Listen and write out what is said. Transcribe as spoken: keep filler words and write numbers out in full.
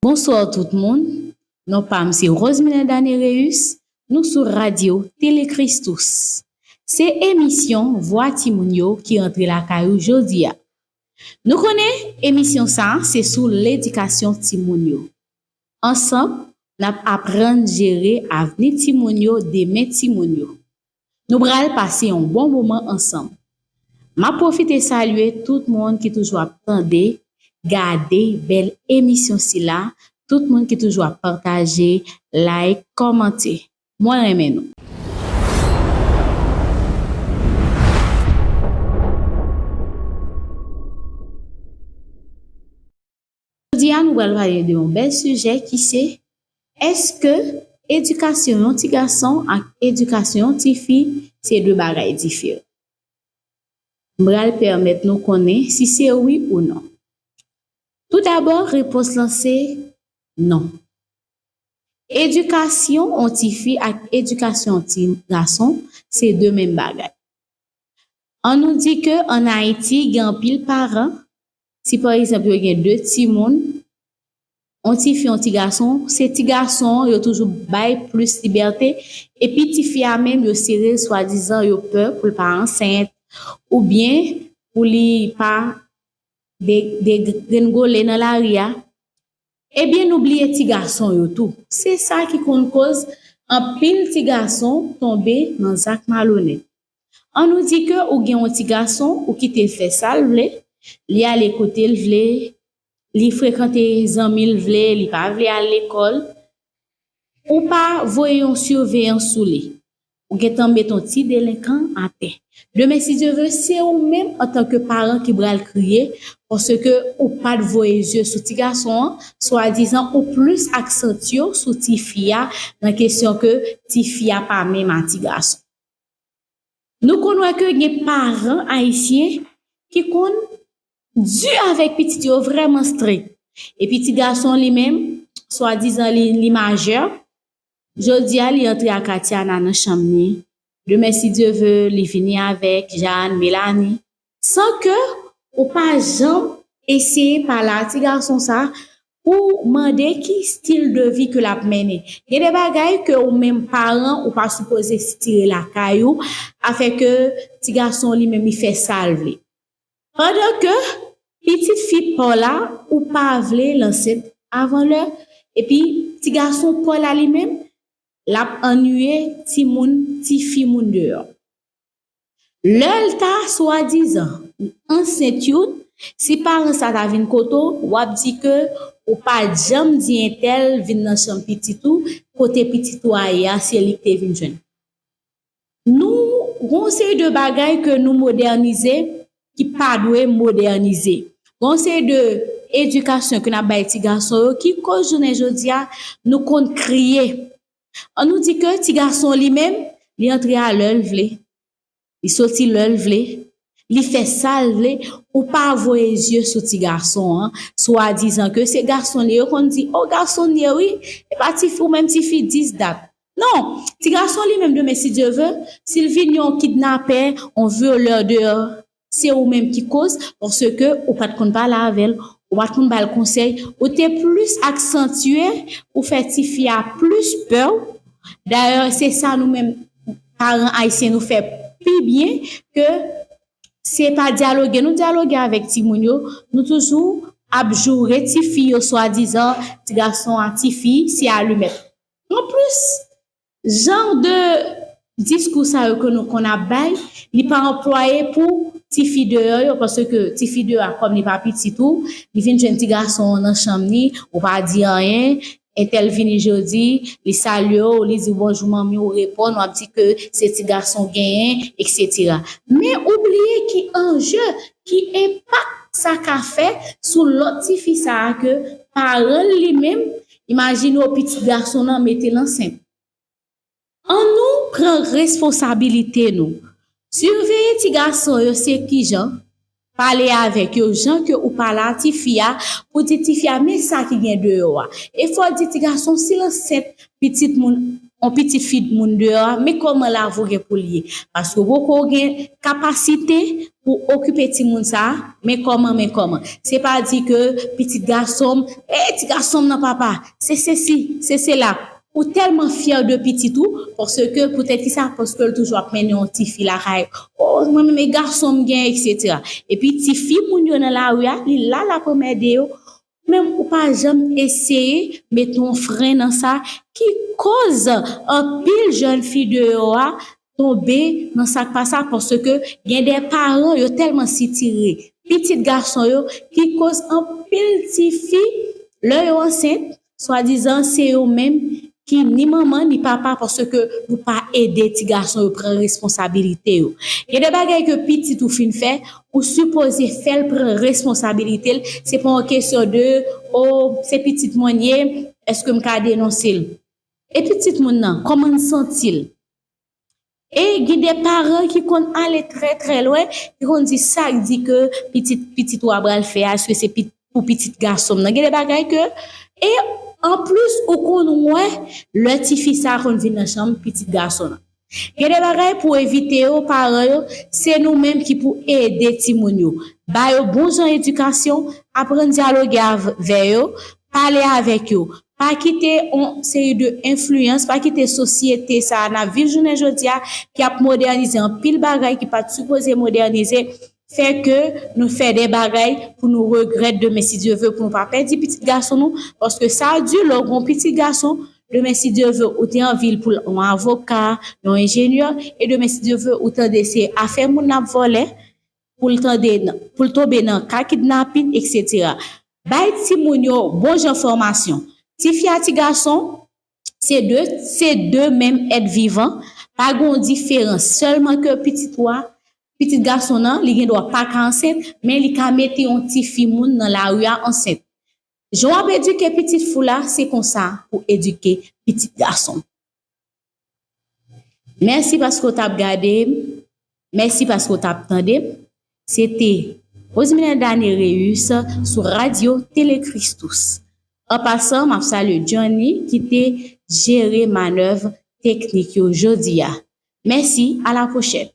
Bonswa tout moun. Non pa m se Rosemelinda Nereus. Nou sou radyo Tele Christus. Se emisyon Vwa Timoun yo ki rantre lakay ou jodi a. Nou konnen emisyon sa a se sou ledikasyon timoun yo. Ansanm, n ap aprann jere avni timoun yo, demen timoun yo. Nou pral pase yon bon moman ansanm. M ap pwofite salye tout moun ki toujou ap tande, gade bèl emisyon sila, tout moun ki toujou ap pataje, like, kòmante. Mwen renmen nou. Jodi a, nou pral pale de yon bèl sijè ki se, èske edikasyon yon ti gason ak edikasyon yon ti fi se de bagay diferan? M pral pèmèt nou konnen si se wi ou non. Toudabò, repons lan se non. Edikasyon yon ti fi ak edikasyon yon ti gason se de menm bagay. An nou di ke ann Ayiti, gen anpil paran, si pa egzanp yo gen de timoun, yon ti fi, yon ti gason, se ti gason an yo toujou bay plis libète, epi ti fi a menm yo sere l, swadizan yo pè pou l pa ansent, oubyen pou li pa de, degrengole nan lari a. Ebyen, nou bliye ti gason yo tou. Se sa ki konn koz anpil ti gason tonbe nan zak malonèt. An nou di ke ou gen yon ti gason, ou kite l fè sa l vle, li ale kote l vle, li frekante zanmi l vle, li pa vle al lekòl. Ou pa voye yon siveyan sou li. Ou gentan met yon ti delenkan atè. Demen, si Dye vle, se ou menm antanke paran ki pral kriye, paske ou pa t voye zye sou ti gason an, swadizan ou plis aksantye w sou ti fi a nan kesyon ke ti fi a pa menm a ti gason. Nou konn wè ke gen paran ayisyen ki konn di avèk pitit yo, vrèman strik. Epi ti gason li menm, swadizan li, li majè, jodi a li antre ak Katiana nan chanm li. Demen, si Dye vle, li vini avèk Jeanne, Melanie. San ke ou pa janm eseye pale a ti gason sa pou mande ki stil de vi ke l ap mennen. Gen de bagay ke ou menm paran ou pa sipoze sitire lakay ou, afè ke ti gason li menm li fè sa l vle. Pandan ke pitit fi pa w la, ou pa vle l ansent avan lè, epi ti gason pa w la li menm, l ap annuiye timoun, tifi moun deyò. Lè l ta swadizan ansent youn, si paran sa ta vin kote w, w ap di ke ou pa t janm di entèl vin nan chanm pitit ou, kote pitit ou a ye a, se li k te vin jwenn. Nou, gon seri de bagay ke nou modènize, ki pa dwe modènize. Gon seri de edikasyon ke n ap bay ti gason yo, ki koz jounen jodi a, nou konn kriye. An nou di ke ti gason li menm, li antre a lè l vle. Li soti lè l vle. Li fè sa l vle. Ou pa voye zye sou ti gason an, swadizan ke se gason li, yo konn di, o, gason l ye wi, e pa tifi, ou menm tifi dis dat. Non, ti gason li menm demen, si Dye vle, si l vin yon kidnapè, yon vyolè deyò, se ou menm ki koz, paske ou pa t konn pale avè l, ou pa t konn ba l konsèy, ou te plis aksantye, ou fè tifi a plis pè w. Dayè, se sa nou menm, paran ayisyen, nou fè pi byen ke se pa dyaloge nou dyaloge avèk timoun yo, nou toujou ap joure tifi yo, swadizan ti gason a tifi, se alimèt. Anplis, jan de diskou sa yo ke nou konn ap bay, li pa anplwaye pou tifi deyò yo, paske tifi deyò a, kòm li pa pitit ou, li vin jwenn ti gason an nan chanm li, ou pa di anyen, entèl vini jodi, li salye w, li di w bonjou manmi, ou reponn, w ap di ke se ti gason w genyen, etsetera. Men ou bliye ki anje, ki enpak sa ka fè sou lòt tifi sa a ke paran l li menm, imajine w pitit gason l lan mete l ansent. An nou pran responsabilite nou. Siveye ti gason yo se kijan, pale avèk yo jan ke ou pale a tifi a, pou di tifi a men sa ki gen deyò a. E fò w di ti gason si l ansent pitit moun, yon pitit fi moun deyò a, men kòman lavi w gen pou l ye. Paske w poko gen kapasite pou okipe timoun sa a, men kòman, men kòman. Se pa di ke pitit gason m, e ti gason m nan papa, se sesi, se sela. Ou tèlman fyè de pitit ou, paske poutèt ki sa, paske l toujou ap mennen yon ti fi lakay. O, mwen menm e gason m gen, etsetera. Epi ti fi moun yo nan lari a, li la l ap anmède yo. Menm ou pa janm eseye mete yon fren nan sa ki koz anpil jèn fi deyò a tonbe nan sa k pa sa, paske gen de paran yo tèlman sitire pitit gason yo ki koz anpil ti fi lè yo ansent, swadizan se yo menm ki ni manman ni papa, paske nou pa ede ti gason yo pran responsabilite yo. Gen de bagay ke pitit ou fin fè, ou sipoze fè l pran responsabilite l. Se pa yon kesyon de, o, se pitit mwen ye, èske m ka denonse l? E pitit moun nan, kòman l santi l? E gen de paran ki konn ale trè, trè lwen, ki konn di sa k di ke pitit, pitit ou a pral fè a, èske se pit-, pou pitit gason m nan? Gen de bagay ke, e anplis, ou konn wè lè tifi sa a konn vin nan chanm pitit gason nan. Gen de bagay pou evite yo, paran yo, se nou menm ki pou ede timoun yo. Ba yo bon jan edikasyon, aprann dyaloge avè yo, pale avèk yo. Pa kite yon seri de enfliyans, pa kite sosyete sa a n ap viv jounen jodi a, ki ap modènize anpil bagay ki pa t sipoze modènize, fè ke nou fè de bagay pou nou regrèt demen si Dye ve, pou nou pa pèdi pitit gason nou, paske sa di lè w gen yon pitit gason, demen si Dye ve, ou te anvi l pou l yon avoka, yon enjenyè, e demen si Dye ve, ou tande se afè moun n ap vòlè, pou l tande, pou l tonbe nan ka kidnapin, etsetera. Bay timoun yo bon jan fòmasyon. Tifi a ti gason, se de, se de menm èt vivan, pa gen yon diferans. Sèlman ke pitit ou a, pitit gason nan, li gen dwa pa ka ansent, men li ka mete yon ti fi moun nan lari a ansent. Jan w ap edike pitit fi w la, se konsa pou edike pitit gason. Mèsi paske w t ap gade m. Mèsi paske w t ap tande m. Se te Roseminelda Nereus sou Radyo Tele Christus. An pasan, m ap salye Johnny ki te jere manèv teknik yo jodi a. Mèsi, a la pwochèn.